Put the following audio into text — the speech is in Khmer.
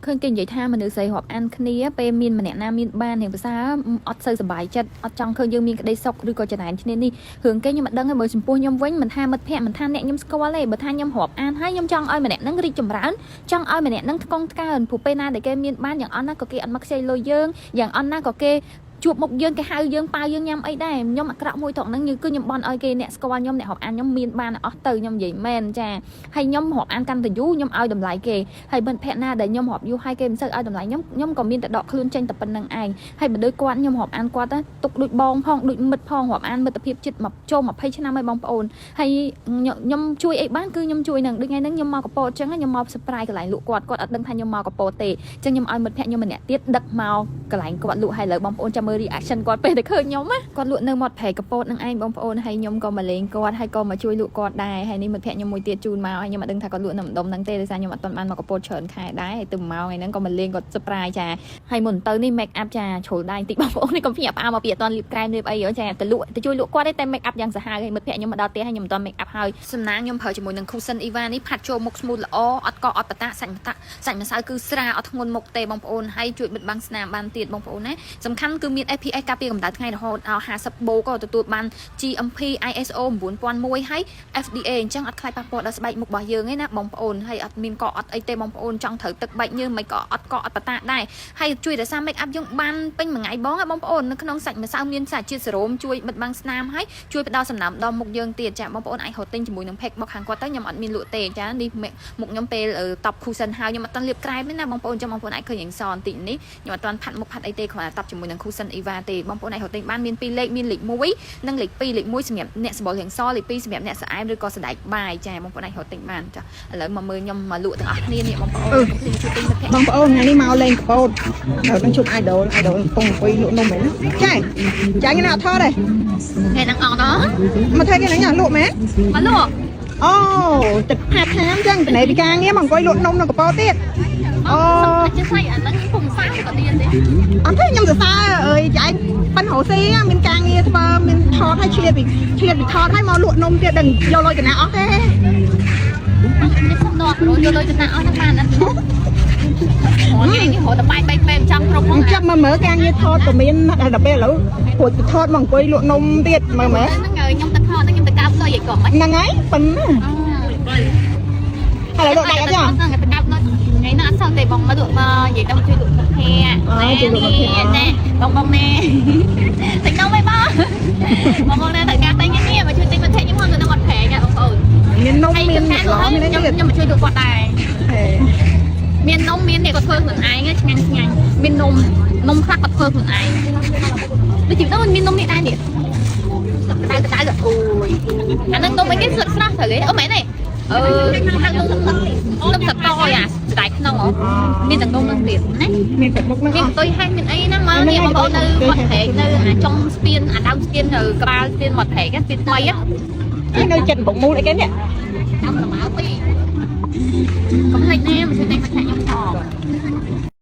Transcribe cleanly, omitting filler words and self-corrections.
ឃើញគេនិយាយថាមនុស្សស្រីរាប់អានគ្នាពេលមានម្នាក់ណាមានបានរៀងភាសាអត់សូវសប្បាយចិត្តអត់ចង់ឃើញយើងមានក្តីសុខឬក៏ចំណែនគ្នានេះរឿងគេខ្ញុំមិនដឹងទេបើចំពោះខ្ញុំវិញមិនថាមិត្តភក្តិមិនថាអ្នកខ្ញុំស្គាល់ទេបើថាខ្ញុំរាប់អានហើយខ្ញុំចង់ឲ្យម្នាក់ហ្នឹងរីកចម្រើនចង់ឲ្យម្នាក់ហ្នឹងថ្កុងថ្កើងព្រោះពេលណាដែលគេមានបានយ៉ាងអន់ណាក៏គេអត់មកខ្ចីលុយយើងយ៉ាងអន់ណាក៏គេជួបមុខយើងគេហៅយើងប៉ាវយើងញ៉ាំអីដែរខ្ញុំអាក្រក់មួយត្រង់ហ្នឹងគឺខ្ញុំបន់ឲ្យគេអ្នកស្គាល់ខ្ញុំអ្នករាប់អានខ្ញុំមានបានអស់ទៅខ្ញុំនិយាយមែនចាហើយខ្ញុំរាប់អានកាន់តែយូរខ្ញុំឲ្យតម្លៃគេ ហើយមិត្តភក្តិណាដែលខ្ញុំរាប់យូរហើយគេមិនសូវឲ្យតម្លៃខ្ញុំខ្ញុំក៏មានតែដកខ្លួនចេញតែប៉ុណ្្នឹងឯងហើយបើដូចគាត់ខ្ញុំរាប់អានគាត់ទៅទុកដូចបងផងដូចមិត្តផងរាប់អានមិត្តភាពជិតមកចូល20ឆ្នាំហើយបងប្អូនហើយខ្ញុំជួយអីបានគឺខ្ញុំជួយនឹងដូចថ្ងៃហ្នឹងខ្ញុំមកកពតអញ្ចឹងខ្ញុំមក surprise កន្លែងលក់គាត់គាត់អត់ដឹងថាខ្ញុំមកកពតទេអញ្ចឹងខ្ញុំឲ្យមិត្តភក្តិខ្ញុំម្នាក់ទៀតដឹកមកកន្លែងគាត់លក់ហើយឥឡូវបងប្អូនចាំមើល reaction គាត់ពេលដែលឃើញខ្ញុំណាគាត់លក់នៅមាត់ព្រែកកពតនឹងឯងបងប្អូនហើយខ្ញុំក៏មកលេងគាត់ហើយក៏មកជួយលក់គាត់ដែរហើយនេះមិត្តភក្តិខ្ញុំមួយទៀតជូនមកហើយខ្ញុំអត់ដឹងថាគាត់លក់នៅម្ដុំហ្នឹងទេដោយសារខ្ញុំអត់ទាន់បានមកកពតច្រើនខែដែរហើយទៅមកថ្ងៃហ្នឹងក៏មកលេងគាត់ surprise ចាហើយមុនទៅនេះ make up ចាជ្រុលដៃបន្តិចបងប្អូននេះកុំភ្ញាក់ផ្អើលមកពីអត់ទាន់លាបក្រែមលាបអីហ៎ចាទៅលក់ទៅជួយលក់គាត់ទេតែ make up យ៉ាងសាហាវហើយមិត្តភក្តិខ្ញុំមកដល់ផ្ទះហើយខ្ញុំមិនទាន់ make up ហើយសំណាងខ្ញុំប្រើជាមួយនឹង cushion Eva នេះផាត់ចូលមុខ smooth ល្អអត់កកអត់បតាសាច់បតាសាច់ម្សៅគឺស្រាលអត់ធ្ងន់មុខទេបងប្អូនហើយជួយបិទបាំងស្នាមបានទៀតបងប្អូនណាសំខាន់គឺមាន SPF ការពារកម្ដៅថ្ងៃរហូតដល់50បូកក៏ទទួលបាន GMP ISO 9001ហើយ FDA អញ្ចឹងអត់ខ្លាចប៉ះពាល់ដល់ស្បែកមុខរបស់យើងទេណាបងប្អូនហើយអត់មានកកអត់អីទេបងប្អូនចង់ត្រូវទឹកបែកញើសមិនក៏អត់កកអត់បតាដែរហើយជួយរក្សា make up យើងបានពេញមួយថ្ងៃបងបងប្អូននៅក្នុងសាច់ម្សៅមានសារជាតិសេរ៉ូមជួយបិទបាំងស្នាមហើយជួយផ្ដល់សំណើមដល់មុខយើងទៀតចាបងប្អូនអាចរកទិញជាមួយនឹង pack របស់ខាងគាត់ទៅខ្ញុំអត់មានលក់ទេចានេះមុខខ្ញុំពេលតប cushion ហើយខ្ញុំអត់ទាន់លាបក្រែមទេណាបងប្អូនចាំបងប្អូនអាចឃើញយ៉ាងសបន្តិចនេះខ្ញុំអត់ទាន់ផាត់មុខផាត់អីទេគ្រាន់តែតបជាមួយនឹង cushion Eva ទេបងប្អូនអាចរកទិញបានមាន2លេខមានលេខ1និងលេខ2លេខ1សម្រាប់អ្នកសម្បុររាងសលេខ2សម្រាប់អ្នកស្អែមឬក៏សណ្ដែកបាយចាបងប្អូនអាចរកទិញបានចាឥឡូវមកមើលខ្ញុំមកលក់ទាំងអស់គ្នានេះបងប្អូនកុំភ្លេចជួយទិញមិត្តភក្តិ បងប្អូនថ្ងៃនេះមកលេងកពតហើយនឹងជួប idol idol កំពុងអង្គុយលក់នំហ្នឹងចាចាញ់ណាអត់ថតទេ ថ្ងៃហ្នឹងអត់ហ៎ មកធ្វើគេហ្នឹងលក់មែន មកលក់ អូទឹកផាត់ថាមចឹងតំណេពីការងារមកអង្គុយលក់នំនៅកពតទៀតអូ អត់ចេះស្អីអាហ្នឹងពុំសាក៏ទៀនទេ អត់ទេខ្ញុំសរសើរអើយចែកប៉ិនរស់ស៊ីមានការងារធ្វើមានថតឲ្យឆ្លៀតពីឆ្លៀតពីថតឲ្យមកលក់នំទៀតដឹងយកលុយកណាអស់ទេ នេះសំដកយកលុយចំណាក់អស់ហ្នឹងបានអត់អូនេះនេះរត់តែបាយបែកបែកចង់គ្រប់ហ្មង ចាប់មកមើលការងារថតក៏មានដល់ពេលឥឡូវរួចទៅថតមកអង្គុយលក់នំទៀតមើលមើល ហ្នឹងហើយខ្ញុំទៅថតហ្នឹងខ្ញុំទៅកើបលុយឯកុំហ្មង ហ្នឹងហើយប៉ិនណាហើយលក់ដាច់អត់ចា ហ្នឹងទៅកើបលុយថ្ងៃហ្នឹងអត់សូវទេបងមកលក់មកនិយាយទៅជួយលក់មិត្តភ័ក្តិណែបងបងណែទិញនំអីបងបងបងណែត្រូវការទិញនេះមកជួយទិញមិត្តភ័ក្តិខ្ញុំហ្នឹងនៅមាត់ព្រែកបងប្អូន មាននំ ហើយ មាន ខ្ញុំ ឡមានអី ខ្ញុំ ទៀត ខ្ញុំមកជួយលក់គាត់ដែរមាននំមាននេះគាត់ធ្វើខ្លួនឯងឆ្ងាញ់ឆ្ងាញ់មាននំនំខ្លះគាត់ធ្វើខ្លួនឯងដូចជាមាននំនេះដែរនេះក្តៅក្តៅអូយអានឹងនំអីគេស្លឹកស្រស់ត្រូវទេអូមែនទេអឺហៅនំនំសតយអាស្ដាយក្នុងហ៎មានតែនំនឹងទៀតណា មានទឹកមុខហ្នឹង មានតុយហេះមានអីណាមកនេះបងប្អូននៅវត្តព្រែកនៅអាចុងស្ពានអាដើមស្ពាននៅក្បាលស្ពានវត្តព្រែកស្ពានថ្មី នេះនៅចិត្តបុកមូលអីគេនេះ តាមប្រមាណពីកុំភ្លេចណាមកជួយទិញមិត្តភក្តិខ្ញុំផង